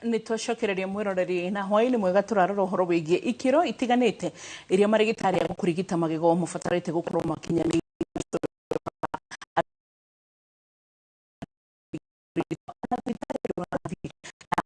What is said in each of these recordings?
Nĩ twacokereria mwĩroreri na hwaĩ-inĩ mwega. Tũrarora ũhoro wĩgiĩ ikĩro itiganĩte iria marĩgĩtarĩ a gũkũrigita magego mabatarĩte gũkorwo makinyanĩirie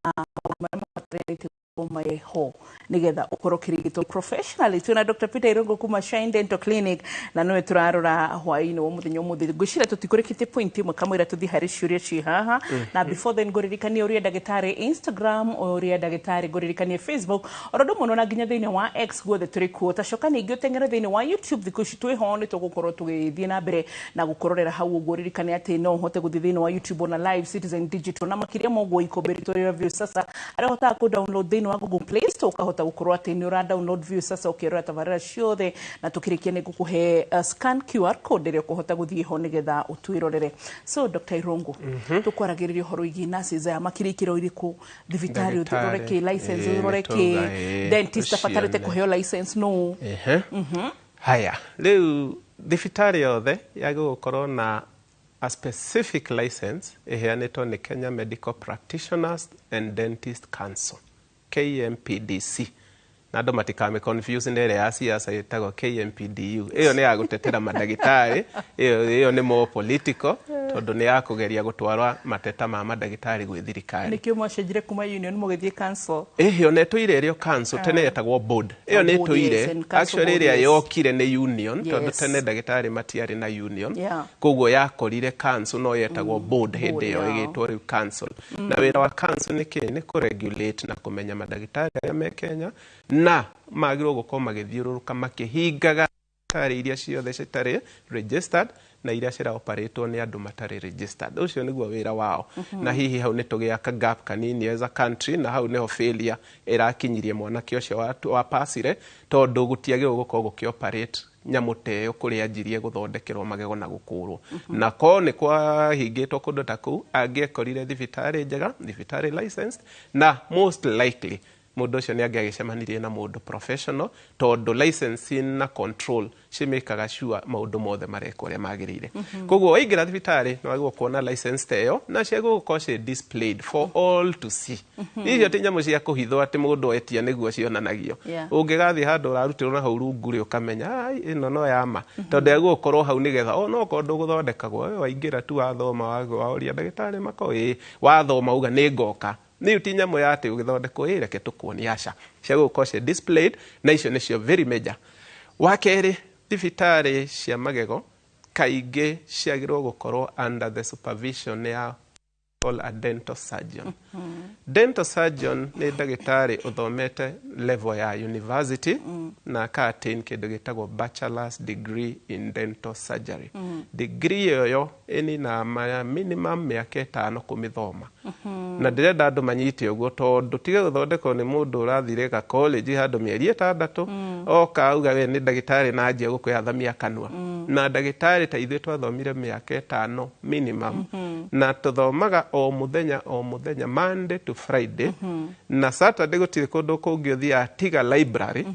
na maũndũ marĩa mabatarĩte gũkorwo meho nĩgetha ũkorwo ũkĩrigitwo professionally. Twĩna Dr. Peter Irungu kuma Shine Dental Clinic na nĩwe tũrarora hwaĩ-inĩ wa mũthenya ũmũthĩ. Ngwĩciria tũtikũrĩkĩtie point ĩmwe kamũira tũthiĩ harĩ ciũria ciĩ haha, na before then ngũririkanie ũrĩa ndagĩtarĩ Instagram, ũrĩa ndagĩtarĩ ngũririkanie Facebook, oro ũndũ ũmwe na nginya thĩinĩ wa X, guothe tũrĩ kuo. Tacoka ningĩ ũteng'ere thĩinĩ wa YouTube, thikũ ici twĩho, nĩ tũgũkorwo tũgĩthiĩ na mbere na gũkũrorera hau ũguo. Ririkane atĩ no ũhote gũthiĩ thĩinĩ wa YouTube ona live Citizen Digital, na makĩria ma ũguo ikũmbĩ ritũ rĩa Viusasa arĩa ũhotaga kũ download thĩinĩ wa Google Play Store, ũkahota gũkorwo atĩ nĩ ũra download Viusasa ũkĩrora tabarĩra ciothe. Na tũkĩrĩkia nĩ ngũkũhe scan QR code ĩrĩa ũkũhota gũthiĩ ho nĩgetha ũtwĩrorere. So Dr. Irungu, tũkwaragĩrĩria ũhoro wĩgiĩ nurses aya makĩria ikĩro irĩkũ, thibitarĩ ũrore kĩ, license ũrore kĩ, dentist abatarĩte kũheo license no? Ehe. Haya, rĩu thibitarĩ yothe yagĩrĩirwo gũkorwo na a specific license ĩheanĩtwo nĩ Kenya Medical Practitioners and Dentist Council, KMPDC, na andũ matikamĩ confuse na ĩrĩa ya siasa ĩtagwo KMPDU. Ĩyo nĩ ya gũtetera mandagĩtarĩ, ĩyo nĩ more political tondũ nĩ ya kũgeria gũtwara mateta ma mandagĩtarĩ gwĩ thirikari. Nĩkĩo mwacenjire kuma union mũgĩthiĩ council? Ĩhĩ, ona ĩtũire ĩrĩ o council. Tene yetagwo board, ĩyo nĩ board, yes, ĩtũire and council actually board, ĩrĩa yokire nĩ union tondũ tene ndagĩtarĩ matiarĩ na union. Koguo yakorire council no yetagwo board hĩndĩ board, ĩyo, ĩgĩtwo rĩu council. Na wĩra wa council nĩ kĩ? Nĩ kũregulate na kũmenya mandagĩtarĩ arĩa me Kenya, na magĩrĩirwo gũkorwo magĩthiũrũrũka makĩhingaga thibitarĩ iria ciothe citarĩ registered na iria ciraoperĩtwo nĩ andũ matarĩ registered. Ũcio nĩguo wĩra wao. Na hihi hau nĩ tũgĩaka gap kanini as a country, na hau nĩho failure ĩrakinyirie mwanake ũcio wa pasire, tondũ gũtiagĩrĩirwo gũkorwo gũkĩoperate nyamũ ta ĩyo kũrĩa anjirie gũthondekerwo magego na gũkũrwo. Na korwo nĩ kwahingĩtwo kũndũ ta kũu, angĩekorire thibitarĩ njega, thibitarĩ licensed, na most likely mũndũ ũcio nĩ angĩagĩcemanirie na mũndũ professional, tondũ licensing na control cimĩkaga sure maũndũ mothe marekwo ũrĩa magĩrĩire. Koguo waingĩra thibitarĩ nĩ wagĩrĩirwo kuona license ta ĩyo, na ciagĩrĩirwo gũkorwo ciĩ displayed for all to see. Icio ti nyamũ cia kũhithwo atĩ mũndũ etia nĩguo cionanagio. Ũngĩgathiĩ handũ ũrarutĩrwo na hau rungu rĩ, ũkamenya, "Ai, ĩno no ya ma," tondũ yagĩrĩirwo gũkorwo hau nĩgetha ona okorwo ndũgũthondekagwo, we waingĩra tu wathoma, waũria ndagĩtarĩ mako ĩĩ, wathoma uga nĩ ngoka. Nĩ ti nyamũ ya atĩ ũgĩthondekwo ĩ reke tũkuonie, aca, ciagĩrĩirwo gũkorwo ciĩ displayed, na icio nĩcio very major. Wa kerĩ, thibitarĩ cia magego kaingĩ ciagĩrĩirwo gũkorwo under the supervision ya call a dental surgeon. Dental surgeon nĩ ndagĩtarĩ ũthomete level ya university na aka attain kĩndũ gĩtagwo bachelor's degree in dental surgery. Degree ĩyo ĩninaga minimum mĩaka 5 kũmĩthoma. Na ndĩrenda andũ manyite ũguo, tondũ tiga gũthondekwo nĩ mũndũ ũrathire ga college handũ mĩeri 6 oka auga we nĩ ndagĩtarĩ na anjia gũkwĩathamia kanua. Na ndagĩtarĩ ta ithuĩ twathomire mĩaka 5 minimum, na tũthomaga o mũthenya o mũthenya, Monday to Friday, na Saturday gũtirĩ kũndũ kũngĩ ũthiaga tiga library,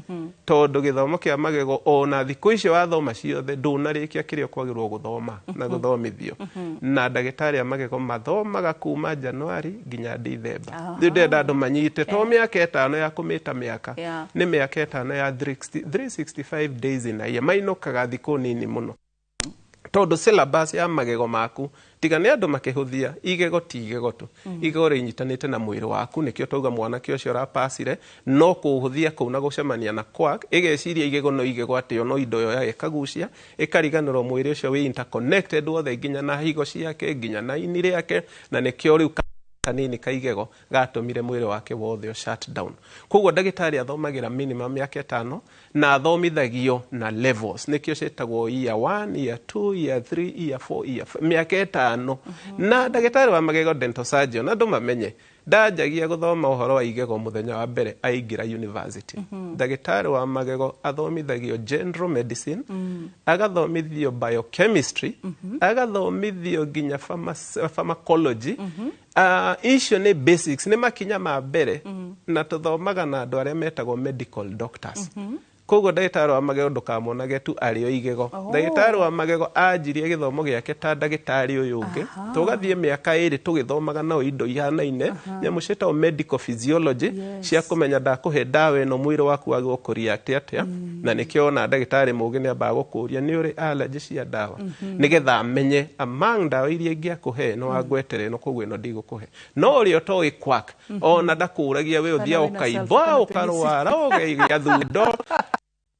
tondũ gĩthomo kĩa magego ona thikũ icio wathoma ciothe ndũnarĩkia kĩrĩa ũkwagĩrĩirwo gũthoma na gũthomithio. Na ndagĩtarĩ a magego mathomaga kuma January nginya December. Rĩu ndĩrenda andũ manyite to mĩaka 5 ya kũmĩta mĩaka, nĩ mĩaka 5 ya 360 365 days in a year, mainũkaga thikũ nini mũno, tondũ syllabus ya magego maku, tiga nĩ andũ makĩhũthia igego, ti igego tu. Igego rĩnyitanĩte na mwĩrĩ waku. Nĩkĩo twauga mwanake ũcio ũrapacire no kũhũthia kũu na gũcemania na quack, ĩgeciria igego no igego, atĩ yo no indo yoyaga ĩkagucia, ĩkariganĩrwo mwĩrĩ ũcio wĩ interconnected wothe, nginya na higo ciake, nginya na ini rĩake. Na nĩkĩo rĩu kanini ka igego gatũmire mwĩrĩ wake wothe ũ shut down. Koguo ndagĩtarĩ athomagĩra minimum mĩaka 5, na athomithagio na levels, nĩkĩo ciĩtagwo year 1, year 2, year 3, year 4, year 5, mĩaka 5. Na ndagĩtarĩ wa magego, dental surgeon, andũ mamenye ndanjagia gũthoma ũhoro wa igego mũthenya wa mbere aingĩra university. Ndagĩtarĩ wa magego athomithagio general medicine, agathomithio biochemistry, agathomithio nginya pharmacology. Icio nĩ basics, nĩ makinya ma mbere. Na tũthomaga na andũ arĩa metagwo medical doctors. Koguo ndagĩtarĩ wa magego ndũkamonage tu arĩ o igego. Ndagĩtarĩ wa magego anjirie gĩthomo gĩake ta ndagĩtarĩ ũyũ ũngĩ, tũgathiĩ mĩaka 2 tũgĩthomaga nao indo ihanaine, nyamũ ciĩtagwo medical physiology, cia kũmenya ndakũhe ndawa ĩno mwĩrĩ waku wagĩrĩirwo kũreact atĩa. Na nĩkĩo ona ndagĩtarĩ mũũgĩ nĩ ambaga gũkũria nĩ ũrĩ allergy cia ndawa, nĩgetha amenye among ndawa iria ingĩakũhe no angwetere ĩno, koguo ĩno ndigũkũhe. No ũrĩa ũtoĩ quack ona ndakũragia, we ũthiaga ũkaimba ũkarwara ũgeigĩa thundo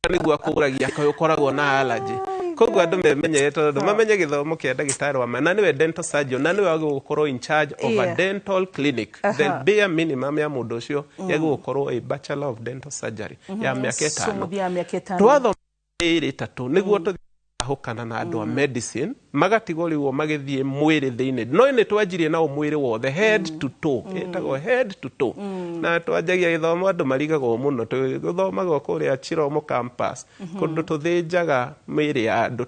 nĩguo akũragia kaĩ ũkoragwo na allergy. Koguo andũ memenyere, tondũ mamenye gĩthomo kĩa ndagĩtarĩ wa na nĩwe dental surgeon, na nĩwe wagĩrĩirwo gũkorwo in charge of a dental clinic. The bare minimum ya mũndũ ũcio yagĩrĩirwo gũkorwo a bachelor of dental surgery ya mĩaka So 5. Mũthia mĩaka 5. Twathoma 2 3 nĩguo tũthiĩ hũkana na andũ a medicine, magatigwo rĩu o magĩthiĩ mwĩrĩ thĩinĩ. No nĩ twanjirie nao mwĩrĩ wothe, head to toe, ĩtagwo head to toe. Na twanjagia gĩthomo andũ marigagwo mũno, gũthomagwo kũrĩa Chiromo campus, kũndũ tũthĩnjaga mĩĩrĩ ya andũ,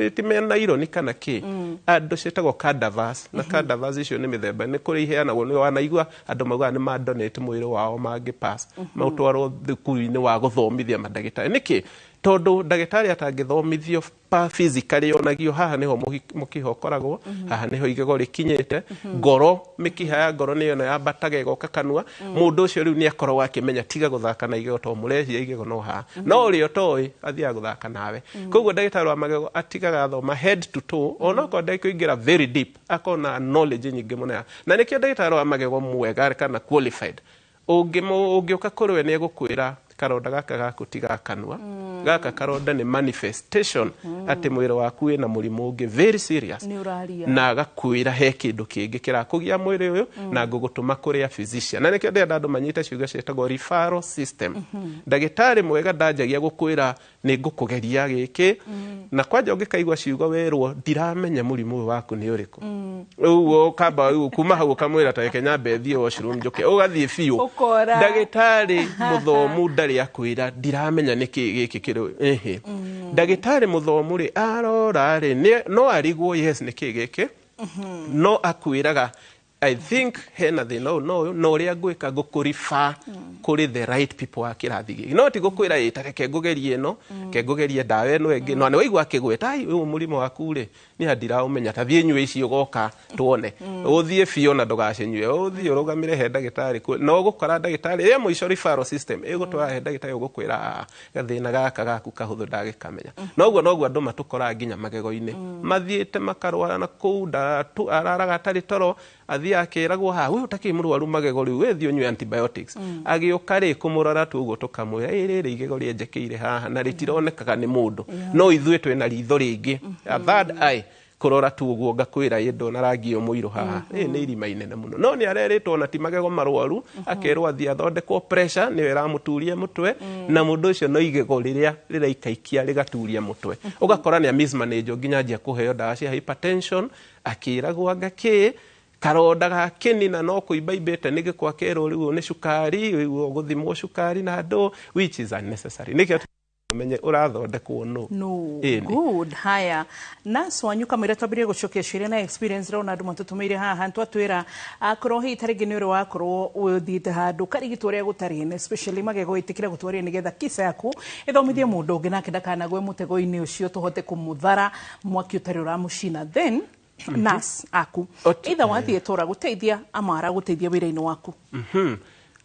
ti mena ironi kana kĩ, andũ ciĩtagwo cadavers. Na cadavers icio nĩ mĩthemba, nĩ kũrĩ iheanagwo, nĩ wanaigua andũ maugaga nĩ ma donate mwĩrĩ wao mangĩ pass, maũtwarwo thukuru-inĩ wa gũthomithia mandagĩtarĩ. Nĩkĩ? Tondũ ndagĩtarĩ atangĩthomithio pa physically, onagio haha nĩho mũkiha ũkoragwo, haha nĩho igego rĩkinyĩte, ngoro, mĩkiha ya ngoro nĩyo ĩno yambataga ĩgoka kanua. Mũndũ ũcio rĩu nĩ akoragwo akĩmenya tiga gũthaka na igego, tondũ mũrehia igego no haha. No ũrĩa ũtoĩ athiaga gũthaka nawe. Koguo ndagĩtarĩ wa magego atigaga athoma head to toe, onokorwo ndekũingĩra very deep, akona knowledge nyingĩ mũno na nĩkĩo ndagĩtarĩ wa magego mwega kana qualified ũngĩũka kũrĩ we nĩ egũkwĩra karonda gaka gaku ti ga kanua, gaka karonda nĩ manifestation atĩ mwĩrĩ waku wĩna mũrimũ ũngĩ very serious. Nĩ ũraria. Na agakwĩra he kĩndũ kĩngĩ kĩrakũgia mwĩrĩ ũyũ na ngũgũtũma kũrĩ a physician. Na nĩkĩo ndĩrenda andũ manyite ciugo ciĩtagwo referral system. Ndagĩtarĩ mwega ndanjagia gũkwĩra nĩ ngũkũgeria gĩkĩ, na kwanja ũngĩkaigua ciugo werwo ndiramenya mũrimũ ũyũ waku nĩ ũrĩkũ, ũguo ũkamba rĩu kuma hau ũkamwĩra ta reke nyambe thiĩ washroom njũke, ũgathiĩ biũ. Ũkora. Ndagĩtarĩ mũthomu ndarĩ akwĩra ndiramenya nĩkĩ gĩkĩ kĩrĩ ĩhĩ. Ndagĩtarĩ mũthomu rĩ arora rĩ no arigwo yes nĩkĩ gĩkĩ, no akwĩraga I think hena thĩna ũyũ no ũyũ, na ũrĩa ngwĩka ngũkũriba kũrĩ the right people wa kĩrathi gĩkĩ, no ti gũkwĩra ĩ ta reke ngũgerie ĩno, reke ngũgerie ndawa ĩno ĩngĩ. No nĩ waigua akĩgweta ai ũyũ mũrimũ waku rĩ niĩ ndiraũmenya, ta thiĩ nyue ici ũgoka tuone. Ũthiĩ biũ na ndũgacinyue, ũthiĩ ũrũgamĩre he ndagĩtarĩ, na ũgũkora ndagĩtarĩ ĩ mũico referral system ĩgũtwara he ndagĩtarĩ ũgũkwĩra gathĩna gaka gaku kahũthũ ndagĩkamenya. Noguo noguo andũ matũkoraga nginya magego-inĩ, mathiĩte makarwara na kũu, araraga atarĩ toro, athiĩ akĩragwo ha we ũtakĩrĩ mũrwaru magego rĩu we thiĩ ũnyue antibiotics. Agĩũka rĩ kũmũrora tu ũguo tũkamwĩra ĩ rĩrĩ igego rĩenjekeire haha na rĩtironekaga nĩ mũndũ, no ithuĩ twĩna ritho rĩngĩ, a third eye, kũrora tu ũguo ngakwĩra ĩ ndona rangi ũyũ mũirũ haha, ĩ nĩ irima inene mũno. No nĩ arerĩtwo ona ti magego marwaru, akerwo athiĩ athondekwo pressure nĩyo ĩramũturia mũtwe, na mũndũ ũcio no igego rĩrĩa rĩraikaikia rĩgaturia mũtwe. Ũgakora nĩ mismanage nginya anjia kũheo ndawa cia hypertension, akĩragwo anga kĩ karonda ga kĩni na no kũimba imbĩte nĩ gĩko, akerwo rĩu nĩ cukari, rĩu ũgũthimwo cukari na andũ, which is unnecessary. Nĩkĩo menye ũrathondekwo nũ. No. Ĩni. Good. Haya, nurse wanyu kamwĩra twambĩrĩrie gũcokia ciũria na experience rona andũ matũtũmĩire haha, twatwĩra akorwo hihi ta rĩngĩ nĩ ũrĩ wakorwo ũthiĩte handũ karigitwo ũrĩa gũtarĩ, especially magego, ĩtĩkĩra gũtwaria nĩgetha kisa yaku ĩthomithie mũndũ ũngĩ nake ndakanagwe mũtego-inĩ ũcio, tũhote kũmũthara mwaki ũtarĩ ũramũcina. Then nurse aku either wathiĩ tũra gũteithia ama aragũteithia wĩra-inĩ waku.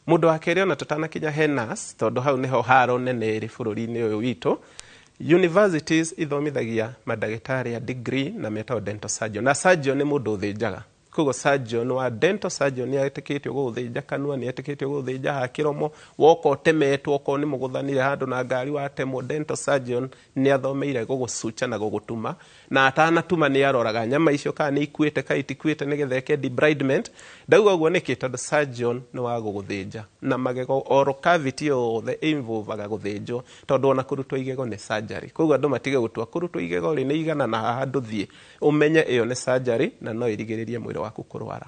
Mũndũ wa kerĩ, ona tũtanakinya he nurse, tondũ hau nĩho haro nene ĩrĩ bũrũri-inĩ ũyũ witũ, universities ithomithagia mandagĩtarĩ a degree na metagwo dental surgeon. Na surgeon nĩ mũndũ ũthĩnjaga, koguo surgeon wa dental surgeon nĩ etĩkĩtio gũgũthĩnja kanua, nĩ etĩkĩtio gũgũthĩnja haha kĩromo, woka ũtemetwo, okorwo nĩ mũgũthanire handũ na ngari watemwo, dental surgeon nĩ athomeire gũgũcucha na gũgũtuma, na atanatuma nĩ aroraga nyama icio kana nĩ ikuĩte kana itikuĩte nĩgetha eke debridement. Ndauga ũguo nĩkĩ? Tondũ surgeon nĩ wa gũgũthĩnja na magego, oral cavity yothe involvaga gũthĩnjwo, tondũ ona kũrutwo igego nĩ surgery. Koguo andũ matige gũtua kũrutwo igego rĩ nĩ igana na haha ndũthiĩ, ũmenye ĩyo nĩ surgery na no ĩrigĩrĩrie mwĩrĩ waku kũrwara.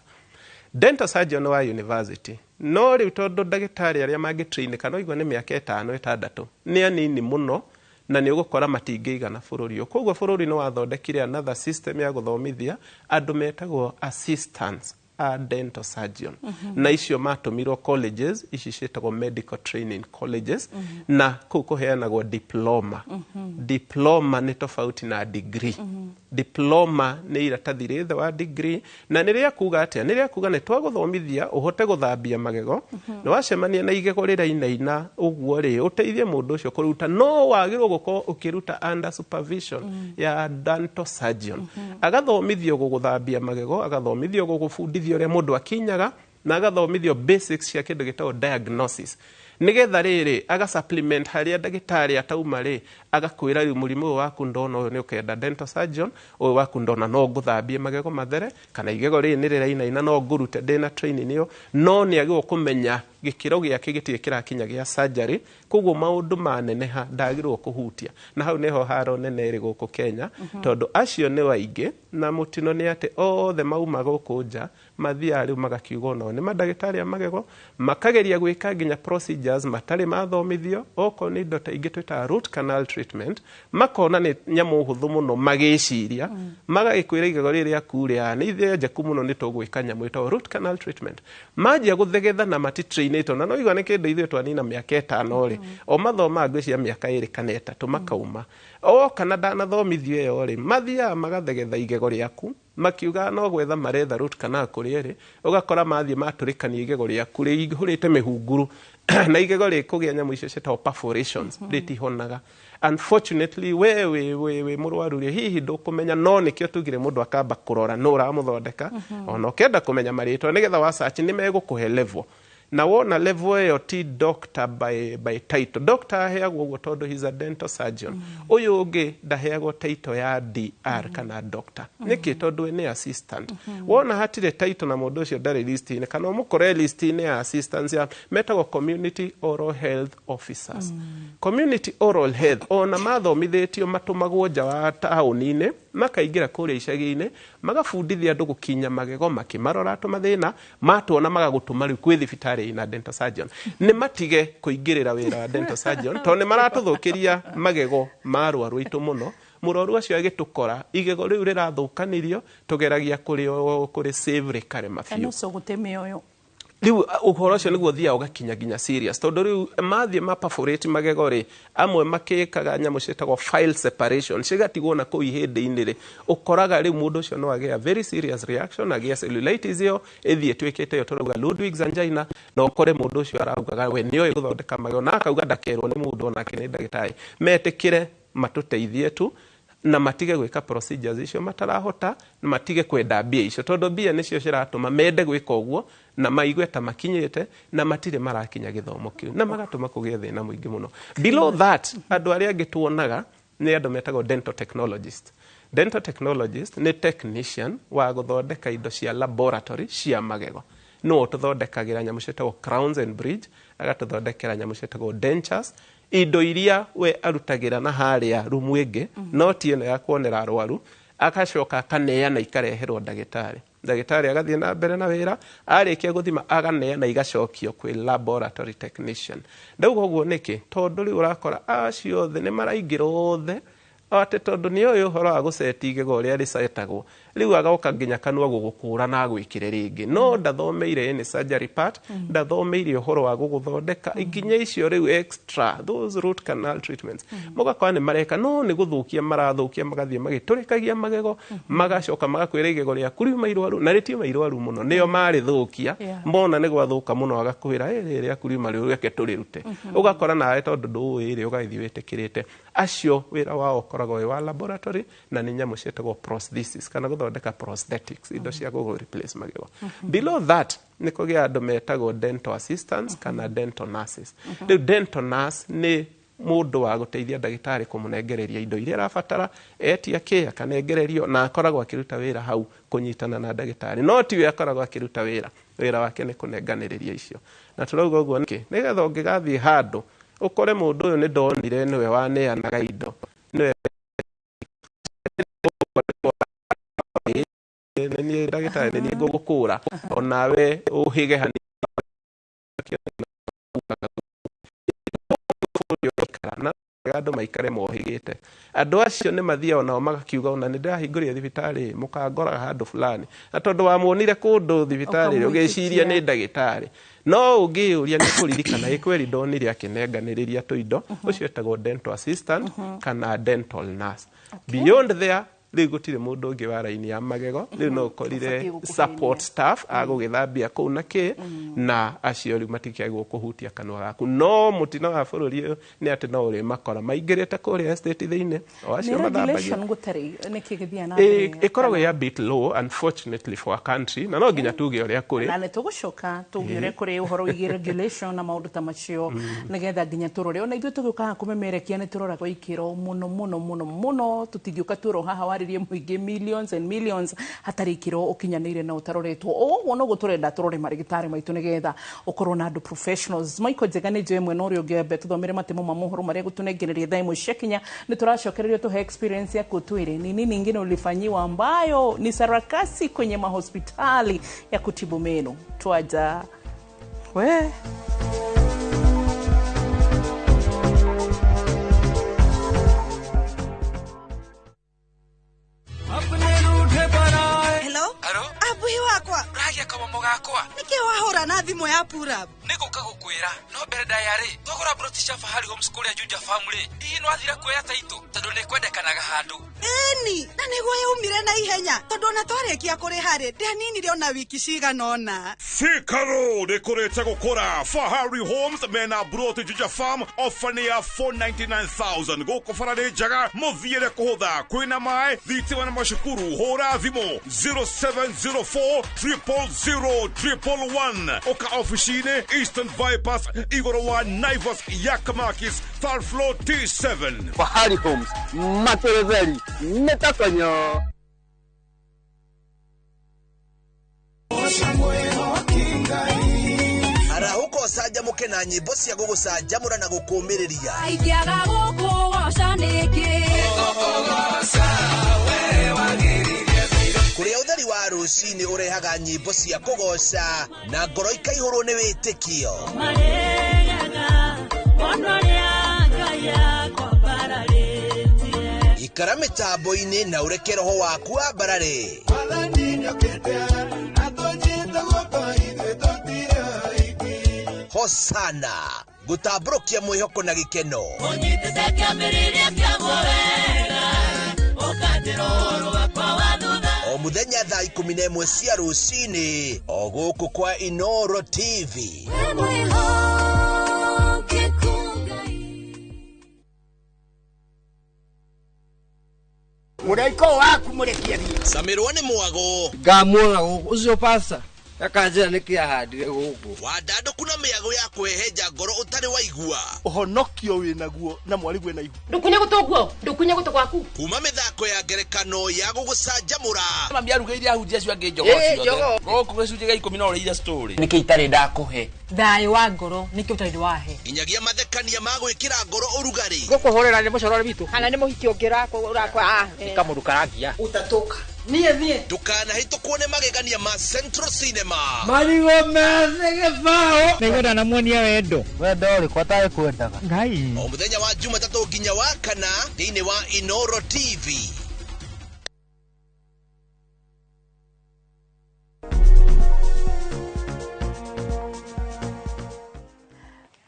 Dental surgeon wa university, no rĩu tondũ ndagĩtarĩ arĩa mangĩtrain kana ũigua nĩ mĩaka 5 6 nĩ anini mũno, na nĩ ũgũkora matingĩigana bũrũri ũyũ. Koguo bũrũri nĩ wathondekire another system ya gũthomithia andũ metagwo assistants. A dental surgeon na icio matũmirwo colleges ici ciĩtagwo medical training colleges, na kũu kũheanagwo diploma. Diploma nĩ tofauti na degree. Diploma nĩ iratathi rĩ thĩ wa degree, na nĩ rĩa kuga atĩa? Nĩ rĩa kuga nĩ twagũthomithia ũhote gũthambia magego, nĩ wacemania na igego rĩrainaina ũguo rĩ, ũteithie mũndũ ũcio kũruta, no wagĩrĩirwo gũkorwo ũkĩruta under supervision ya dental surgeon. Agathomithio gũgũthambia magego, agathomithio gũgũbundithia ũrĩa mũndũ akinyaga, na agathomithio basics cia kĩndũ gĩtagwo diagnosis, nigetha rĩrĩ aga supplement harĩa ndagĩtarĩ atauma rĩ, agakwĩra rĩu mũrimũ ũyũ waku ndona ũyũ nĩ ũkenda dental surgeon, ũyũ waku ndona no ngũthambie magego mathere, kana igego rĩrĩ nĩ rĩrainaina no ngũrute ndĩna training ĩyo. No nĩ agĩrĩirwo kũmenya gĩkĩro gĩake gĩtirĩ kĩrakinya gĩa surgery, koguo maũndũ maneneha ndagĩrĩirwo kũhutia. Na hau nĩho haro nene ĩrĩ gũkũ Kenya, tondũ acio nĩ waingĩ, na mũtino nĩ atĩ othe mauma gũkũ nja mathiaga rĩu magakiuga onao nĩ mandagĩtarĩ a magego, makageria gwĩka nginya procedures matarĩ mathomithio. Okorwo nĩ indo ta ingĩ twĩtaga root canal treatment, makona nĩ nyamũ hũthũ mũno, magĩciria magagĩkwĩra igego rĩrĩ rĩaku rĩ nĩ ithĩnjeku mũno, nĩ tũgwĩka nyamũ ĩtagwo root canal treatment. Manjia gũthegetha na matitrainĩtwo, na no igua nĩ kĩndũ ithuĩ twanina mĩaka 5 rĩ, o mathomaga ngwĩciria mĩaka 2 kana 3 makauma o kana ndanathomithio ĩyo rĩ, mathiaga magathegetha igego rĩaku makiuga no gwetha maretha root canal kũrĩa ĩrĩ. Ũgakora mathiĩ matũrĩkania igego rĩaku rĩihũrĩte mĩhunguru, na igego rĩkũgĩa nyamũ icio ciĩtagwo perforations, rĩtihonaga. Unfortunately, we wĩ mũrwaru rĩ, hihi ndũkũmenya, no nĩkĩo tugire mũndũ akamba kũrora nũ ũramũthondeka. Ona ũkĩenda kũmenya marĩtwa nĩgetha wa search, nĩ megũkũhe level, na wona level ĩyo ti doctor by title. Doctor aheagwo ũguo tondũ he's a dental surgeon. Ũyũ ũngĩ ndaheagwo title ya DR kana doctor. Nĩkĩ? Tondũ we nĩ assistant. Wona hatirĩ title na mũndũ ũcio ndarĩ list-inĩ, kana ũmũkore list-inĩ ya assistants ya metagwo community oral health officers. Community oral health ona mathomithĩtio matũmagwo nja wa taũni-inĩ, makaingĩra kũrĩa icagi-inĩ, magabundithia andũ gũkinya magego, makĩmarora tũmathĩna matuona, magagũtũma rĩu kwĩ thibitarĩ ina dental surgeon. Nĩ matige kũingĩrĩra wĩra wa dental surgeon, tondũ nĩ maratũthũkĩria magego ma arwaru aitũ mũno. Mũrwaru acio agĩtũkora igego rĩu rĩrathũkanĩrio, tũgeragia kũrĩ save rĩkarema biũ. And also gũte mĩoyo. Rĩu ũhoro ũcio nĩguo ũthiaga ũgakinya nginya serious, tondũ rĩu mathiĩ ma perforate magego rĩ, amwe makĩkaga nyamũ ciĩtagwo file separation, cigatigwo na kũu ihĩndĩ-inĩ rĩ, ũkoraga rĩu mũndũ ũcio no agĩa very serious reaction, agĩa cellulitis ĩyo ĩthiĩ ĩtuĩkĩte ĩyo tũrauga Ludwig's angina, na ũkore mũndũ ũcio araugaga we nĩoĩ gũthondeka magego, na akauga ndakerwo nĩ mũndũ onake nĩ ndagĩtarĩ. Metĩkĩre matũteithie tu, na matige gwĩka procedures icio matarahota, na matige kwenda mbia icio, tondũ mbia nĩcio ciratũma mende gwĩka ũguo na maigue ta makinyĩte, na matirĩ marakinya gĩthomo kĩu, na magatũma kũgĩe thĩna mũingĩ mũno. Below that, andũ arĩa angĩ tuonaga nĩ andũ metagwo dental technologist. Dental technologist nĩ technician wa gũthondeka indo cia laboratory cia magego. No ũtũthondekagĩra nyamũ ciĩtagwo crowns and bridge, agatũthondekera nyamũ ciĩtagwo dentures, indo iria we arutagĩra na harĩa rumu ĩngĩ, no ti ĩno ya kuonera arwaru. Agacoka akaneana ikareherwo ndagĩtarĩ, ndagĩtarĩ agathiĩ na mbere na wĩra, arĩkia gũthima aganeana igacokio kwĩ laboratory technician. Ndauga ũguo nĩkĩ? Tondũ rĩu ũrakora acio othe nĩ maraingĩra othe atĩ tondũ nĩ oĩ ũhoro wa gũceti igego ũrĩa rĩcetagwo, rĩu agoka nginya kanua gũgũkũra na agwĩkĩre rĩngĩ, no ndathomeire any surgery part, ndathomeire ũhoro wa gũgũthondeka nginya icio rĩu extra, those root canal treatments. Mũgakora nĩ mareka, no nĩ gũthũkia marathũkia, magathiĩ magĩtũrĩkagia magego, magacoka magakwĩra igego rĩaku riuma irwaru, na rĩtiuma irwaru mũno, nĩo marĩthũkia. Mona nĩ gwathũka mũno, agakwĩra rĩrĩ rĩaku riuma rĩu, reke tũrĩrute. Ũgakora nawe tondũ ndũĩ rĩ, ũgagĩthiĩ wĩtĩkĩrĩte. Acio wĩra wao ũkoragwo wĩ wa laboratory, na nĩ nyamũ ciĩtagwo prosthesis kana gũthondeka prosthetics, indo cia gũgũ replace magego. Below that nĩ kũgĩa andũ metagwo dental assistants kana dental nurses. Rĩu dental nurse nĩ mũndũ wa gũteithia ndagĩtarĩ kũmũnengereria indo iria arabatara, etia kĩ akanengererio, na akoragwo akĩruta wĩra hau kũnyitana na ndagĩtarĩ, no tiwe akoragwo akĩruta wĩra. Wĩra wake nĩ kũnenganĩrĩria icio. Na tũrauga ũguo nĩkĩ? Nĩgetha ũngĩgathiĩ handũ ũkore mũndũ ũyũ nĩ ndonire nĩwe waneanaga indo, nĩwe nĩ niĩ ndagĩtarĩ, nĩ niĩ ngũgũkũra onawe ũhĩge hanini na Andũ maikare mohĩgĩte. Andũ acio nĩ mathiaga nao magakiuga, ona nĩ ndĩrahingũrire thibitarĩ, mũkangoraga handũ fulani, na tondũ wamuonire kũndũ thibitarĩ, ũgĩciria nĩ ndagĩtarĩ, no ũngĩyũria nĩ kũririkana ĩ kweri ndonire akĩnenganĩrĩria tũindo. Ũcio etagwo dental assistant kana dental nurse. Beyond there, rĩu gũtirĩ mũndũ ũngĩ wa raini ya magego. Rĩu no ũkorire Ũbatiĩ gũkuhĩrĩria. Support staff agũgĩthambia kũu na kĩ, na acio rĩu matikĩagwo kũhutia kanua gaku. No mũtino wa bũrũri ũyũ nĩ atĩ no ũrĩmakora maingĩrĩte kũrĩa estate thĩinĩ, o acio Nĩ mathambagia. Regulation gũtarĩ nĩkĩ gĩthiaga na mbere? Ĩkoragwo ĩ a bit low, unfortunately for our country, na no nginya tuge ũrĩa kũrĩ. Na nĩ tũgũcoka tuge ũrĩa kũrĩ ũhoro wĩgiĩ regulation na maũndũ ta macio, nĩgetha nginya tũrore. Ona ithuĩ tũgĩũkaga kũmemerekia nĩ tũroraga ikĩro mũno mũno mũno mũno. Tũtingĩũka tuorwo haha warĩrie mũingĩ millions and millions hatarĩ ikĩro ũkinyanĩire na ũtaroretwo. O ũguo noguo tũrenda tũrore marĩgĩtarĩ maitũ, nĩgetha ũkorwo na andũ professionals. Michael Njega nĩ njũĩ mwena ũrĩa ũngĩ ambe tũthomere matemo ma mohoro marĩa gũtũnengereria thaa 1 ciakinya. Nĩ tũracokererio tũhe experience yaku, twĩre ni nini ingine ulifanyiwa ambayo ni sarakasi kwenye mahospitali ya kutibu meno. Twaja we. Hello? Haro? Abuhi wakwa. Ũragia kamomo gakwa. Nĩkĩ wahũra na thimũ ya purab? Nĩ gũka gũkwĩra no mbere ndaya rĩ, twagũra broti cia Fahari Homes kũrĩa Juja Farm rĩ, hihi nĩwathire kuoya taitũ tondũ nĩ kwendekanaga handũ? Ĩni, na nĩguo yaumire na ihenya tondũ ona twarĩkia kũrĩha rĩ, ndianinire ona wiki cigana ũna. Thika Road ĩkũrĩte gũkũra. Fahari Homes mena broti Juja Farm, ofa nĩ ya 499,000. Gũkũ bara nĩ njega, mũthiĩre kũhũtha, kwĩna maĩ, thitima na macukuru. Hũra thimũ 0704 000 111. Ũka ofici-inĩ Eastern Bypass, igũrũ wa Naivas Yakamakis, third floor T7. Fahari Homes materetheri nĩtakonyo. Arahũka ũcanjamũke na nyĩmbo cia gũgũcanjamũra na gũkũũmĩrĩria. Ingĩaga gũkũgoca nĩkĩ? Kũrĩa ũtheri wa rũcinĩ ũrehaga nyĩmbo cia kũgoca na ngoro ikaihũrwo nĩ wĩtĩkio. Marĩaga ona ũrĩa Ngai akwambararĩtie. Ikara mĩtambo-inĩ na ũreke roho waku wambarare. Hosana gũtambũrũkia mwĩhoko na gĩkeno. Ũnyitĩte kĩambĩrĩria kĩaguo wega, ũkanjĩra ũhoro wakwa wa thutha. O mũthenya thaa 11 cia rũcinĩ, o gũkũ kwa Inoro TV. Wĩ mwĩhokeku Ngai. Mũraika ũyũ waku mũrekie thiĩ. Camirwo nĩ mwago. Ngamuona gũkũ ũcio pasta akanjĩra nĩkĩ ahandire gũkũ. Wandandũku na mĩago ya kũhehenja ngoro ũtarĩ waigua. Ũhonokio wĩnaguo na mwarigwe na ihu. Ndũkunye gũtũ guo, ndũkunye gũtũ gwaku. Kuma mĩthako ya ngerekano ya gũgũcanjamũra. Mami arugĩire ahunjia acio angĩ njogoo Ĩ, ciothe. njogoo. Gũkũ gĩcunjĩ gĩa 10 no ũrĩire story. Nĩkĩ itarĩ ndakũhe? Thayũ wa ngoro nĩkĩ ũtarĩ wahe? Nginyagia mathekania ma gwĩkĩra ngoro ũrugarĩ. Gũkũhũrĩra nĩ mũcorore witũ. Kana nĩ mũhiki ũngĩ ũrakwa? Nĩ kamũndũ karangia. Utatoka. Niĩ thiĩ. Ndũkanahĩtũkwo nĩ magegania ma Central Cinema. Marigũ methĩ gĩbaũ. Nĩngwenda namuonia wendo. Wendo ũrĩkũ atarĩ kwendaga? Ngai. O mũthenya wa Jumatatũ nginya wa kana thĩinĩ wa Inoro TV.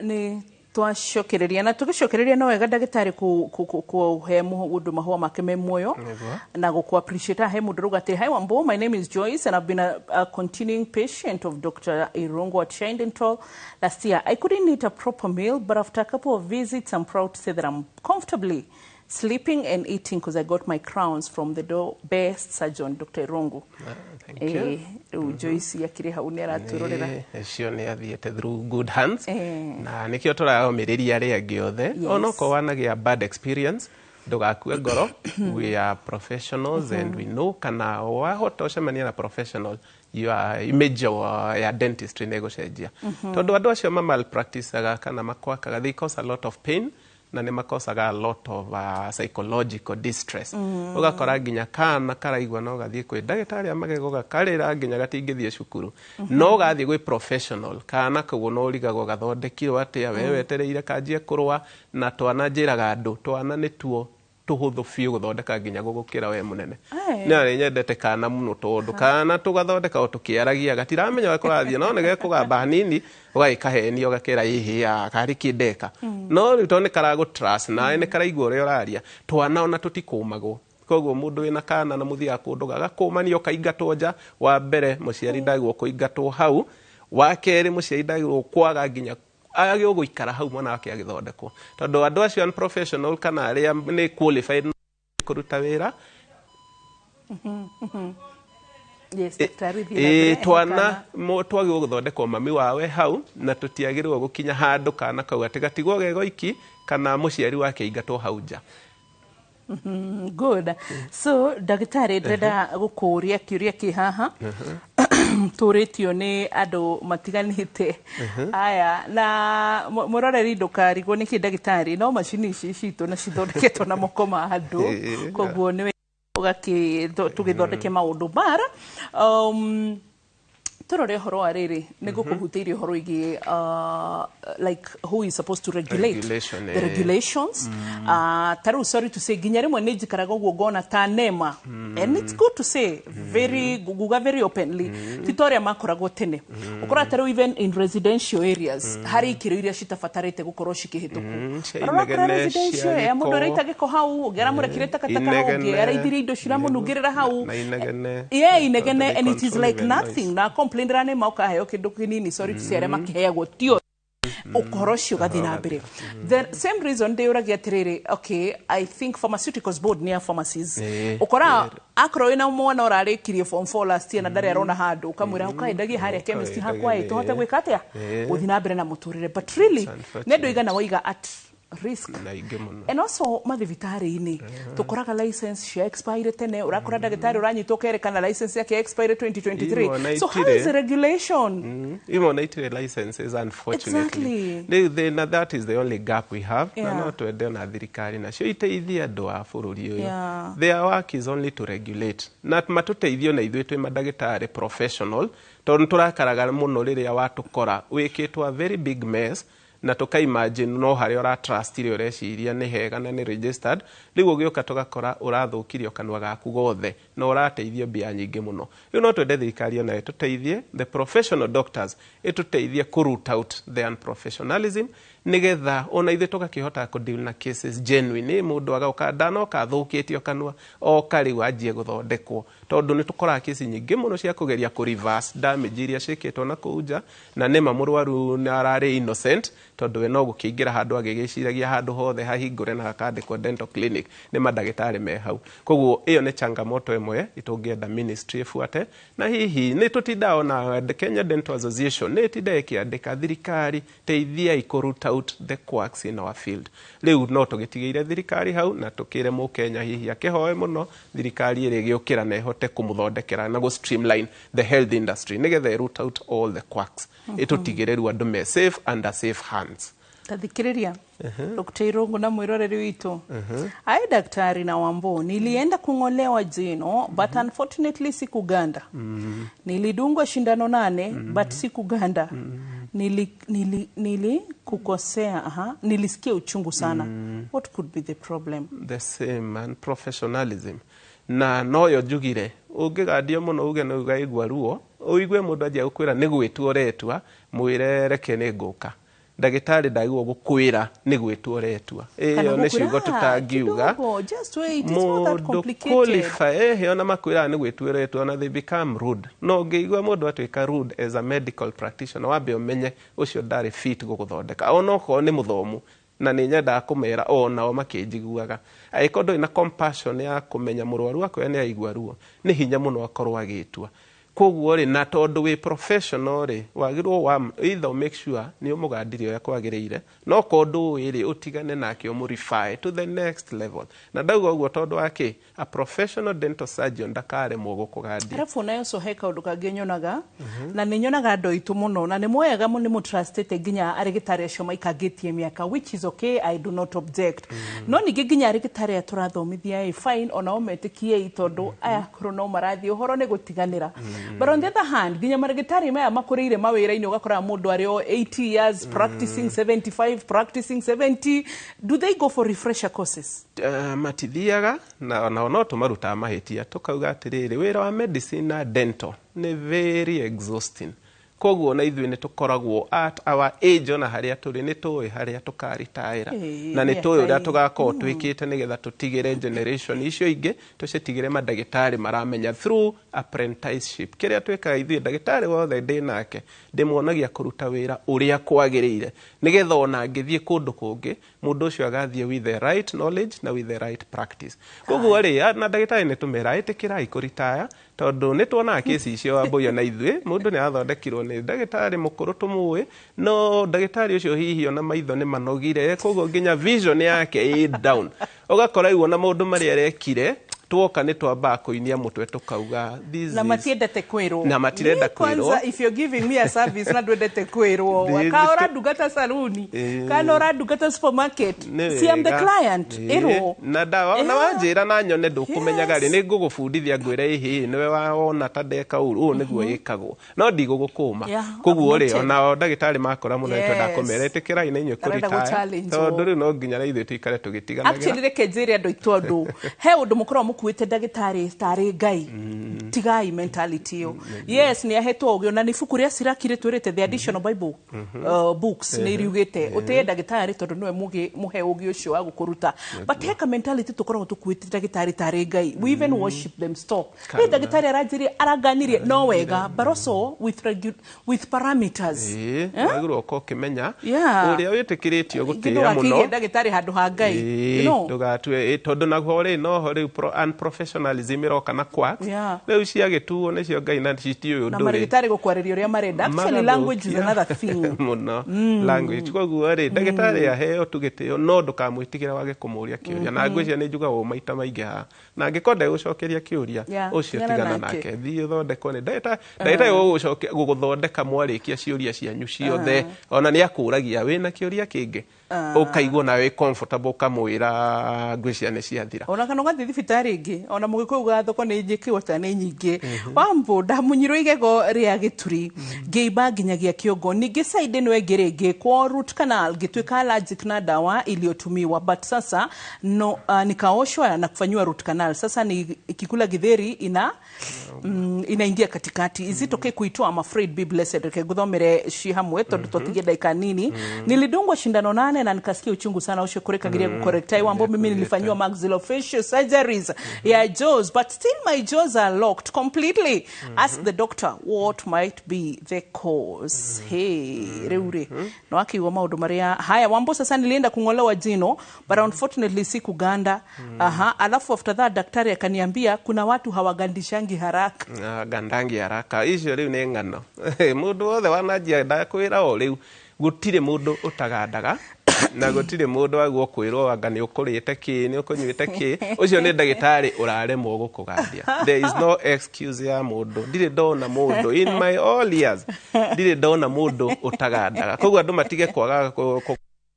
Nĩ twacokereria na tũgĩcokereria no wega ndagĩtarĩ kũhe mũndũ mahũa make me muoyo na gũkũ appreciate. He mũndũ rauga atĩ, "Hi Wambo, my name is Joyce and I've been a continuing patient of Dr. Irungu at Shine Dental. Last year I couldn't eat a proper meal, but after a couple of visits I'm proud to say that I'm comfortably sleeping and eating because I got my crowns from the best surgeon, Dr. Irungu." Thank you. Rĩu Joyce akĩrĩ hau nĩ aratwĩrorera. Ũcio nĩ athiĩte through good hands, na nĩkĩo tũraromĩrĩria arĩa angĩ othe. Onokorwo wanagĩa bad experience, ndũgakue ngoro. We are professionals and we know kana wahota ũcemania na professional, your image ya dentistry nĩ ĩgũcenjia, tondũ andũ acio ma malpracticeaga kana makwakaga, they cause a lot of pain. Na nĩ makosaga a lot of psychological distress. Ũgakora nginya kana karaigua no gathiĩ kwĩ ndagĩtarĩ a magego gakarĩra nginya gatingĩthiĩ cukuru. No gathiĩ gwĩ professional, kana kau no ũrigagwo gathondekirwo atĩa, we wetereire kanjie kũrũa na twana. Njĩraga andũ twana nĩtuo tũhũthũ biũ gũthondeka nginya gũgũkĩra we mũnene. Aye. Nĩ arĩ nyendete kana mũno tondũ kana tũgathondeka o tũkĩaragia, gatiramenya ũrĩa kũrathiĩ, no nĩ gekũgamba hanini, ũgagĩkahenia, ũgakera ĩhĩ karĩ kĩndeka. No rĩu tondũ nĩ karagũ trust nawe, nĩ karaigua ũrĩa ũraria. Twana ona tũtikũmagwo, koguo mũndũ wĩna kana na mũthiaga kũndũ gagakũmanio kaingatwo nja. Wa mbere, mũciari ndagĩrĩirwo kũingatwo hau. Wa kerĩ, mũciari ndagĩrĩirwo kwaga nginya agĩrĩirwo gũikara hau mwana wake agĩthondekwo, tondũ andũ acio unprofessional kana arĩa nĩ qualified kũruta wĩra. Yes, daktari, thiĩ na Ĩ mbere. Twana twagĩrĩirwo gũthondekwo mami wawe hau, na tũtiagĩrĩirwo gũkinya handũ kana kau atĩ gatigwo ge goiki kana mũciari wake aingatwo hau nja. Good. So ndagĩtarĩ, ndĩrenda gũkũria kĩũria kĩ haha tũrĩtio nĩ andũ matiganĩte aya na mũroreri, ndũkarigwo nĩkĩ ndagĩtarĩ, no macini ici citũ na cithondeketwo na moko ma andũ. Koguo nĩ ũgakĩ tũgĩthondeke maũndũ bara, tũrore ũhoro wa rĩrĩ nĩ gũkũhutĩirie ũhoro wĩgiĩ like who is supposed to regulate Regulation, the regulations. Ta rĩu, sorry to say, nginya rĩmwe nĩ njikaraga ũguo ngona ta nema, and it's good to say very, nguga very openly, ti ta ũrĩa makoragwo tene. Ũkora ta rĩu even in residential areas harĩ ikĩro iria citabatarĩte gũkorwo cikĩhĩtũkwo. Cia Ũrora inegene, residential cia ya mũndũ gĩko. araita gĩko hau, ũngĩ aramũrekire takataka hau, ũngĩ Inegene. araithirie indo ciramũnungĩrĩra hau. Na inegene. Yeah, inegene. Tondũ they And it is control like even nothing noise. na complain nĩ maũkaheo kĩndũ kĩnini, sorry to say, arĩa makĩheagwo tio ũhoro ũcio ũgathiĩ na mbere. The same reason ndĩũragia atĩrĩrĩ, okay, I think Pharmaceuticals Board nĩ ya pharmacies. Ũkora akorwo wĩna mwana ũrarĩkirie form 4 last year na ndarĩ arona handũ, ũkamwĩra ũkaendagie harĩa chemist hakwa ĩ tũhote gwĩka atĩa, gũthiĩ na mbere na mũtũrĩre, but really It's nĩ andũ aigana waiga at risk? Na ingĩ mũno. And also mathibitarĩ-inĩ tũkoraga license cia expire tene, ũrakora ndagĩtarĩ ũranyitwo kerekana license yake expire 2023. Imwe So how itirĩ. is the regulation? Imwe ona itirĩ licenses, unfortunately. Rĩu thĩna, that is the only gap we have. Na no twende ona thirikari nacio iteithie andũ a bũrũri ũyũ. Their work is only to regulate na matũteithie ona ithuĩ twĩ mandagĩtarĩ professional, tondũ nĩtũrakaraga mũno rĩrĩa watũkora wĩkĩtwo a very big mess, na tũka imagine no harĩa ũra trust ĩrĩa ũreciria nĩ hega na nĩ registered. Rĩu ũgĩũka tũgakora ũrathũkirio kanua gaku gothe na ũrateithio mbia nyingĩ mũno. Rĩu no twende thirikari onayo ĩtũteithie, the professional doctors, ĩtũteithie kũ root out the unprofessionalism, nĩgetha ona ithuĩ tũgakĩhota kũ deal na cases genuine. Ĩ mũndũ agoka ndanoka athũkĩtio kanua, oka rĩu anjie gũthondekwo, tondũ nĩ tũkoraga kesi nyingĩ mũno cia kũgeria kũ reverse damage iria ciĩkĩtwo na kũu nja, na nĩma mũrwaru nĩ ararĩ innocent, tondũ we no gũkĩingĩra handũ agĩgĩciragia handũ hothe hahingũre na hakandĩkwo dental clinic nĩ mandagĩtarĩ me hau. Koguo ĩyo nĩ changamoto ĩmwe itũngĩenda ministry ĩbuate, na hihi nĩ tũtindaga ona Kenya Dental Association nĩ ĩtindaga ĩkĩandĩka thirikari, teithiai kũ root out the quacks in our field. Rĩu no tũgĩtigĩire thirikari hau na tũkĩre mũkenya hihi akĩhoe mũno thirikari ĩrĩa ĩgĩũkĩra na ĩhote kũmũthondekera na gũ streamline the health industry, nĩgetha root out all the quacks, ĩtũtigĩre rĩu andũ me safe under safe hands. Tathikiriria Dr. Irungu na mwiroreri witũ. Ai, daktari na Wambo, nilienda kung'olewa jino, but unfortunately sikuganda. Nilidungwa shindano 8, but sikuganda. Nili kukosea, aha. Nilisikia uchungu sana. What could be the problem? The same unprofessionalism, na noyo njugire ũngĩgandio mũno uge nĩ ũgaigua ruo, ũigue mũndũ anjia gũkwĩra nĩ gwĩtua ũretua, mwĩre reke nĩ ngũka. Ndagĩtarĩ ndagĩrĩirwo gũkwĩra nĩ gwĩtua ũretua. Ĩyo nĩ ciugo tũtangiuga. Kidogo, just wait, it's not that Mũndũ complicated. qualify ona makwĩraga nĩ gwĩtua ũretua na they become rude. No ũngĩigua mũndũ atuĩka rude as a medical practitioner, wambe ũmenye ũcio ndarĩ fit gũgũthondeka, ona okorwo nĩ mũthomu. Na nĩ nyendaga kũmera o nao makĩnjiguaga, angĩkorwo ndũrĩ na compassion ya kũmenya mũrwaru akwĩra nĩ aigua ruo, nĩ hinya mũno akorwo agĩtua. Koguo rĩ, na tondũ wĩ professional rĩ, wagĩrĩirwo wa either make sure nĩ ũmũgandirie ũrĩa kwagĩrĩire, no korwo ndũĩ rĩ, ũtigane nake, ũmũ-refer to the next level. Na ndauga ũguo tondũ wa kĩ? A professional dental surgeon ndakaremwo gũkũgandia. Arabu nayo so he kaũndũ kangĩ nyonaga, na nĩ nyonaga andũ aitũ mũno, na nĩ moyaga nĩ mũtrustĩte nginya arĩgĩtarĩ acio maikangĩtie mĩaka, which is okay, I do not object. No ningĩ nginya arĩgĩtarĩ aya tũrathomithia ĩ, fine, onao metĩkiei, tondũ aya akũrũ no marathiĩ ũhoro nĩ gũtiganĩra. But on the other hand, nginya marĩgĩtarĩ maya makũrĩire mawĩra-inĩ, ũgakora mũndũ arĩ o 80 years practicing, 75 practicing, 70, do they go for refresher courses? Matithiaga na nao no tũmarutaga mahĩtia, tũkauga atĩrĩrĩ, wĩra wa medicine na dental nĩ very exhausting. Koguo na ithuĩ nĩ tũkoragwo at our age, ona harĩa tũrĩ, nĩ tũĩ harĩa tũkaritaĩra, na nĩ tũĩ ũrĩa mĩaka tũgakorwo twĩkĩte nĩgetha tũtigĩre generation icio ingĩ, tũcitigĩre mandagĩtarĩ maramenya through apprenticeship. Kĩrĩa twĩkaga ithuĩ, ndagĩtarĩ wothe ndĩ nake ndĩmuonagia kũruta wĩra ũrĩa kwagĩrĩire, nĩgetha ona angĩthiĩ kũndũ kũngĩ, mũndũ ũcio agathiĩ with the right knowledge na with the right practice. Koguo rĩ, na ndagĩtarĩ nĩ tũmera, ĩtĩkĩrai kũritaya, tondũ nĩ tuonaga kĩci icio, Wambũi, na ithuĩ mũndũ nĩ athondekirwo nĩ ndagĩtarĩ mũkũrũ tũmũĩ, no ndagĩtarĩ ũcio hihi ona maitho nĩ manogire, koguo nginya vision yake ĩ down, ũgakora rĩu ona maũndũ marĩa arekire, tuoka nĩ twambaga kũinia mũtwe tũkauga this Na matiendete kwĩrwo. Na matirenda Ni kwanza, kwĩrwo. if you're giving me a service na ndwendete kwĩrwo, ka ũrandungata saluni kana ũrandungata supermarket, Nĩ see, I'm the wega. client, ĩrwo. Na ndawa na wanjĩra na nyone ndũkũmenyaga rĩ, nĩ ngũgũbundithia, ngwĩre, ĩhĩ, nĩwe wona ta ndeka ũru, ũũ nĩguo ĩkagwo, no ndigũgũkũma. Koguo rĩ, Noted. ona ndagĩtarĩ makora mũno nĩ twenda kũmera, ĩtĩkĩrai na inyuĩ Arenda kũritaya, gũ-challenge tondũ rĩu no nginya na ithuĩ tũikare tũgĩtiganagĩra. Actually, reke njĩre andũ aitũ, andũ he ũndũ mũkoragwo mũkuĩte ndagĩtarĩ tarĩ Ngai. Tigai mentality ĩyo. Yes, nĩ ahetwo ũgĩ, ona nĩ ibuku rĩa Siraki rĩtwĩrĩte, the additional Bible books, nĩ riugĩte ũtĩe ndagĩtarĩ tondũ nĩwe mũhe ũgĩ ũcio wa gũkũruta. But heka mentality tũkoragwo tũkuĩte ndagĩtarĩ tarĩ Ngai. We even worship them. Stop. Hey, ndagĩtarĩ aranjĩrie, aranganirie no wega, but also with parameters. Wagĩrĩirwo ũkorwo ũkĩmenya ũrĩa wĩtĩkĩrĩtio gũtĩĩa mũno. Ndũgakĩige ndagĩtarĩ handũ ha Ngai. No. Ndũgatue, tondũ naguo rĩ, noho rĩu unprofessionalism ĩroka na quacks. Rĩu ciagĩtuo nĩcio Ngai na citiũĩ Na ũndũ rĩ. marĩgĩtarĩ gũkwarĩria ũrĩa marenda. Actually, language is another thing. Mũno language. Koguo rĩ, ndagĩtarĩ aheo tu gĩtĩo, no ndũkamwĩtigĩre wage kũmũria kĩũria. Na ngwĩciria nĩ njugaga ũũ maita maingĩ haha, na angĩkorwo ndegũcokeria kĩũria, ũcio tigana tigana nake. nake, thiĩ ũthondekwo nĩ ndagĩtarĩ. Ndagĩtarĩ gũgũthondeka mwarĩkia ciũria cianyu ciothe, ona nĩ akũragia, wĩna kĩũria kĩngĩ? Ũkaigua nawe wĩ comfortable, ũkamwĩra, ngwĩciria nĩ ciathira. Ona kana ũgathiĩ thibitarĩ ĩngĩ, ona mũgĩkũyũ ugaga thoko nĩ njĩkĩwa ta nĩ nyingĩ. Wambo ndamunyirwo igego rĩa gĩturi, ngĩimba nginyagia kĩongo, ningĩ side ĩno ĩngĩ rĩngĩ kwa root canal, ngĩtuĩka allergic na dawa iliyotumiwa, but sasa no, nikaoshwa na kufanyiwa root canal. Sasa ni ikikula githeri ina inaingia katikati. Is it okay kuitoa? I'm afraid. Be blessed. Reke nguthomere ci hamwe tondu twatigie ndagĩka nini. Nilidungwa shindano nane na nikasikia uchungu sana. Ucio kurekagiria gukorekta. Wambo, mimi nilifanyiwa maxillofacial surgeries ya jaws, but still my jaws are locked completely. Ask the doctor what might be the cause. Hey, rĩu rĩ, no akiuga maũndũ marĩa haya. Wambo, sasa nilienda kung'olewa jino, but unfortunately si kuganda. Aha, alafu after that daktari akaniambia kuna watu hawagandishangi haraka. Ah, gandangi haraka icio rĩu nĩ ng'ano. Mũndũ wothe wananjia, ndakwĩra o rĩu, gũtirĩ mũndũ ũtagandaga, na gũtirĩ mũndũ wagwo kwĩrwo anga nĩ ũkũrĩte kĩ, nĩ ũkũnyuĩte kĩ. Ũcio nĩ ndagĩtarĩ ũraremwo gũkũgandia. There is no excuse ya mũndũ. Ndirĩ ndona mũndũ, in my all years, ndirĩ ndona mũndũ ũtagandaga. Koguo andũ matige kwaga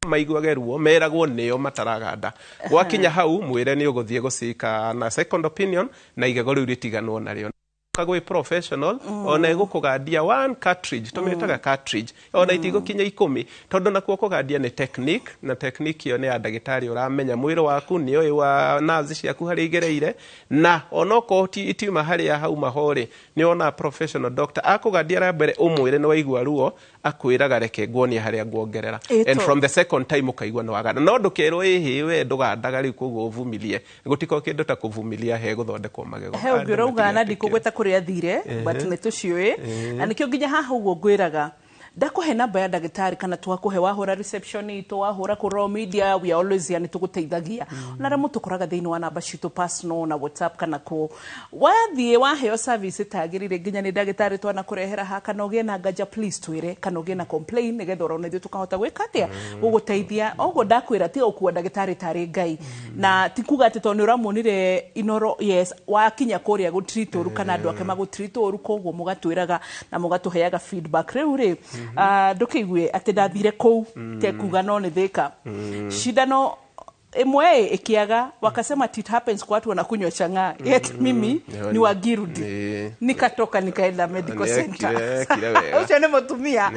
maiguage ruo meragwo nĩo mataraganda. Gwakinya hau, mwĩre nĩ ũgũthiĩ gũcika na second opinion, na igego rĩu rĩtiganwo narĩo gwĩ professional. Ona ĩgũkũgandia one cartridge, tũmĩtaga cartridge, ona itigũkinya 10, tondũ nakuo kũgandia nĩ technique, na technique ĩyo nĩ ya ndagĩtarĩ ũramenya mwĩrĩ waku, nĩ oĩ wa nerves ciaku harĩa igereire. Na onokorwo itiuma harĩa hauma ho rĩ, nĩ ona professional doctor akũgandia rĩa mbere, ũmwĩre nĩ waigua ruo, akwĩraga, reke nguonie harĩa nguongerera. And from the second time ũkaigua nĩ waganda. No ndũkerwo, ĩhĩ, we ndũgandaga rĩu, koguo ũvumilie. Gũtikorwo kĩndũ ta kũvumilia he gũthondekwo magego. He ũngĩ Andũ ũrauga na matigetĩkĩre. ndikũgweta kũrĩa athire, but nĩ tũciũĩ, na nĩkĩo nginya haha ũguo ngwĩraga Ndakũhe namba ya ndagĩtarĩ kana twakũhe, wahũra reception itũ, wahũra kũ Royal Media, we are always here, nĩ tũgũteithagia. Na arĩa mũtũkoraga thĩinĩ wa namba citũ personal na WhatsApp kana kũ, wathiĩ waheo service ĩtagĩrĩire nginya nĩ ndagĩtarĩ twanakũrehera haha, kana ũgĩe na nganja, please twĩre, kana ũgĩe na complain, nĩgetha orona ithuĩ tũkahota gwĩka atĩa, gũgũteithia. Ũguo ndakwĩra, tiga gũkua ndagĩtarĩ tarĩ Ngai, na ti kuga atĩ tondũ nĩ ũramuonire Inoro, yes, wakinya kũrĩa gũtreat ũru kana andũ ake magũtreat ũru. Koguo mũgatwĩraga na mũgatũheaga feedback. Rĩu rĩ, ndũkĩigue atĩ ndathire kũu tekuga no nĩ thĩka shindano ĩmwe ĩkĩaga, wakasema ati it happens kwa watu wanakunywa chang'aa, yet mimi ni wa Girudi. Nikatoka nikaenda medical center. Ekire wega. Ũcio nĩ mũtumia.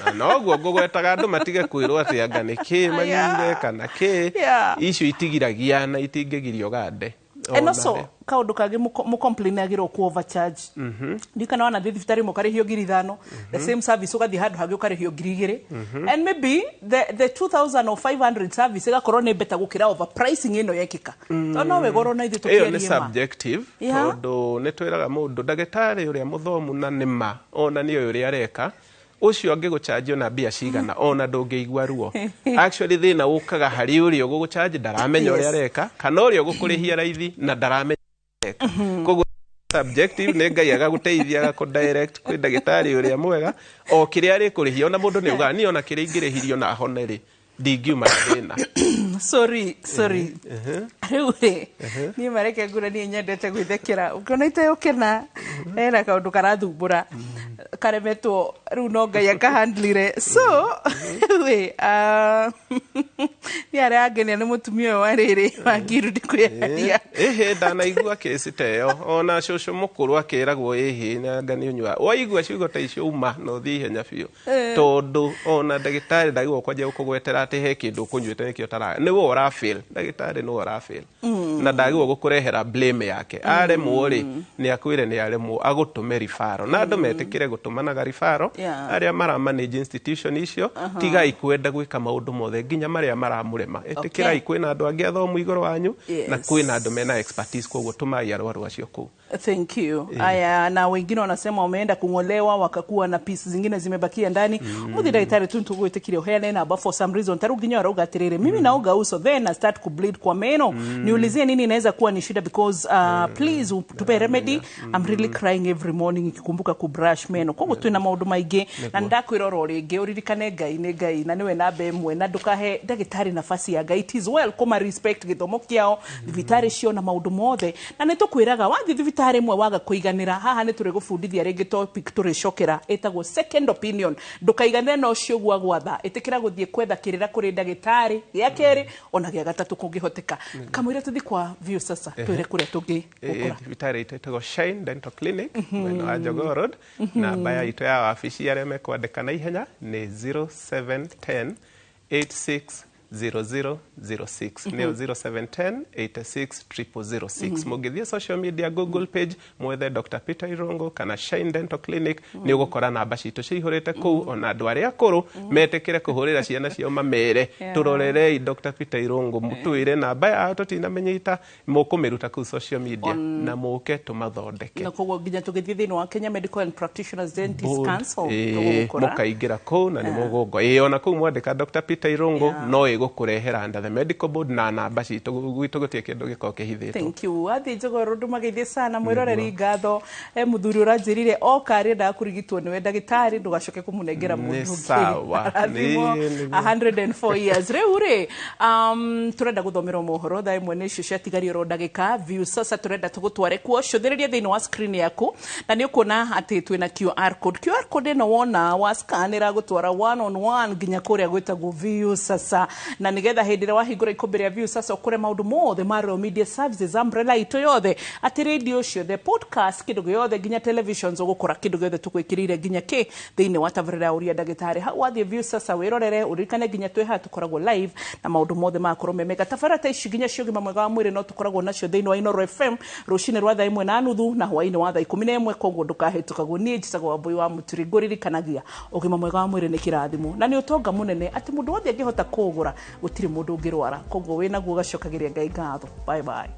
Na noguo ngũgwetaga andũ matige kwĩrwo atĩ anga nĩ kĩ manyuire kana kĩ. Icio itigiragia na itingĩgirio gande. And also kaũndũ kangĩ, mũcomplainagĩrwo ku overcharge. Ndikana wanathiĩ thibitarĩ ĩmwe ũkarĩhio 5,000, the same service ũgathiĩ handũ hangĩ ũkarĩhio 2,000, and maybe the 2000 or 500 service ĩgakorwo nĩ better gũkĩra overpricing ĩno yekĩka, tondũ no wega orwo na ithuĩ Ĩyo nĩ tũkĩarie ma. subjective, tondũ nĩ twĩraga mũndũ ndagĩtarĩ ũrĩa mũthomu na nĩma ona nĩ ũrĩa areka ũcio angĩgũchanjio na mbia cigana ona ndũngĩigua ruo. Actually, thĩna ũkaga harĩ ũrĩa ũgũgũchanji ndaramenya ũrĩa areka, kana ũrĩa ũgũkũrĩhia raithi na ndaramenya ũrĩa areka. Koguo subjective, nĩ Ngai agagũteithia, agakũ direct kwĩ ndagĩtarĩ ũrĩa mwega, o kĩrĩa arĩkũrĩhia. Ona mũndũ nĩ ugaga niĩ ona kĩrĩa ingĩrĩhirio na hone rĩ, ndingiuma na thĩna. Sorry, sorry. Rĩu rĩ, niĩ mareke ngura, niĩ nyendete gwĩthekera ũngĩona itegũkena hena kaũndũ karathumbũra karemetwo, rĩu no Ngai akahandlire. So rĩu ĩ, niĩ arĩa angenia nĩ mũtumia ũyũ wa rĩrĩ wa Ngirudi kwĩyaria. Ĩhĩ, ndanaigua kĩci ta ĩyo, ona cũcũ mũkũrũ akĩragwo ĩhĩ nanga nĩ ũnyua. Waigua ciugo ta icio, uma na ũthiĩ ihenya biũ, tondũ ona ndagĩtarĩ ndagĩrĩirwo kwanjia gũkũgwetera atĩ he kĩndũ ũkũnyuĩte nĩkĩo ũtara, nĩwe ũrafail, ndagĩtarĩ nĩwe ũrafail, na ndagĩrĩirwo gũkũrehera blame yake. Aremwo rĩ, nĩ akwĩre nĩ aremwo, agũtũme referral, na andũ metĩkĩre gũtũmanaga referral. Arĩa mara manage institution icio, tigai kwenda gwĩka maũndũ mothe nginya marĩa maramũrema. Ĩtĩkĩrai kwĩna andũ angĩ athomu igũrũ wanyu na kwĩna andũ mena expertise, koguo tũmai arwaru acio kũu. Thank you. Aya, na wengine wanasema wameenda kung'olewa wakakuwa na piece zingine zimebakia ndani. Muthi ndagĩtarĩ tu tũgwĩtĩkire ũheane namba for some reason. Taru nginya arauga atĩrĩrĩ, mimi naoga uso then I start kubleed kwa meno. Niulizie nini inaweza kuwa ni shida because please tupe remedy. I'm really crying every morning ikikumbuka kubrush meno. Koguo twina maũndũ maingĩ na ndakwĩra oro rĩngĩ ũririkane Ngai nĩ Ngai na nĩwe namba ĩmwe, na ndũkahe ndagĩtarĩ nafasi ya Ngai. It is well kũma respect gĩthomo kĩao, thibitarĩ cio na maũndũ mothe, na nĩ tũkwĩraga wathiĩ thibitarĩ ĩmwe waga kũiganĩra, haha nĩ tũrĩgũbundithia rĩngĩ topic tũrĩcokera ĩtagwo second opinion. Ndũkaiganĩre na ũcio ũguo agwatha, ĩtĩkĩra gũthiĩ kwetha kĩrĩra kũrĩ ndagĩtarĩ gĩa kerĩ ona gĩa gatatũ kũngĩhoteka. Kamũira tũthiĩ kwa view sasa, twĩre kũrĩa tũngĩgũkora. Thibitarĩ itũ ĩtagwo Shine Dental Clinic mwena wa Jogoo Road. Namba ya itũ ya wabici arĩa mekwandĩka na ihenya nĩ 0710 860006, nĩyo 0710 86 0006. Mũngĩthiĩ social media, Google page, mwethe Dr Peter Irungu kana Shine Dental Clinic, nĩ ũgũkora namba citũ cihũrĩte kũu. Ona andũ arĩa akũrũ metĩkĩre kũhũrĩra ciana ciao mamere, tũrorerei Dr Peter Irungu, mũtwĩre namba yao tũtinamenyita, mũkũmĩruta kũu social media na mũke tũmathondeke. Na koguo nginya tũgĩthiĩ thĩinĩ wa Kenya Medical and Practitioners Dentist Board, Council tũgũgũkora. Mũkaingĩra kũu na nĩ mũgũngo ĩĩ, ona kũu mwandĩka Dr Peter Irungu no ĩgũkũrehera under the medical board na namba citũ. Gwitũ gũtirĩ kĩndũ gĩkoragwo kĩhithĩtwo. Thank you. Wathiĩ Njogoro ndũmageithie sana mwĩroreri. Ngatho e mũthuri ũranjĩrire oka arĩendaga kũrigitwo nĩwe ndagĩtarĩ, ndũgacoke kũmũnengera Nĩ mũndũ ũngĩ. sawa. Arathimwo. Nĩ- 104 years. Rĩu rĩ, tũrenda gũthomerwo mohoro thaa ĩmwe nĩ icio ciatigario oro ndagĩka. View sasa tũrenda tũgũtware kuo. Cũthĩrĩria thĩinĩ wa screen yaku na nĩ ũkuona atĩ twĩna QR code. QR code ĩno wona wa scan ĩragũtwara one on one nginya kũrĩa gwĩtagwo View sasa, na nĩgetha hĩndĩ ĩrĩa wahingũra ikũmbĩ rĩa View sasa ũkore maũndũ mothe ma Royal Media Services umbrella itũ yothe, atĩ radio ciothe, podcast, kĩndũ gĩothe, nginya televisions, ũgũkora kĩndũ gĩothe tũgwĩkĩrĩire nginya kĩ thĩinĩ wa tabarĩra ya ũria ndagĩtarĩ. Hau wathiĩ View sasa wĩrorere, ũririkane nginya twĩ haha tũkoragwo live na maũndũ mothe magakorwo me mega. Tabarĩra ta ici nginya cia ũgima mwega wa mwĩrĩ no tũkoragwo nacio thĩinĩ wa Inoro FM rũcinĩ rwa thaa 1:30 na hwaĩ-inĩ wa thaa 11, koguo ndũkahĩtũkagwo. Niĩ njĩtagwo Wambũi wa Mũturi, ngũririkanagia ũgima mwega wa mwĩrĩ nĩ kĩrathimo na nĩ ũtonga mũnene atĩ mũndũ wothe angĩhota kũũgũra gũtirĩ mũndũ ũngĩrwara, koguo wĩnaguo ũgacokagĩria Ngai ngatho. Bye bye.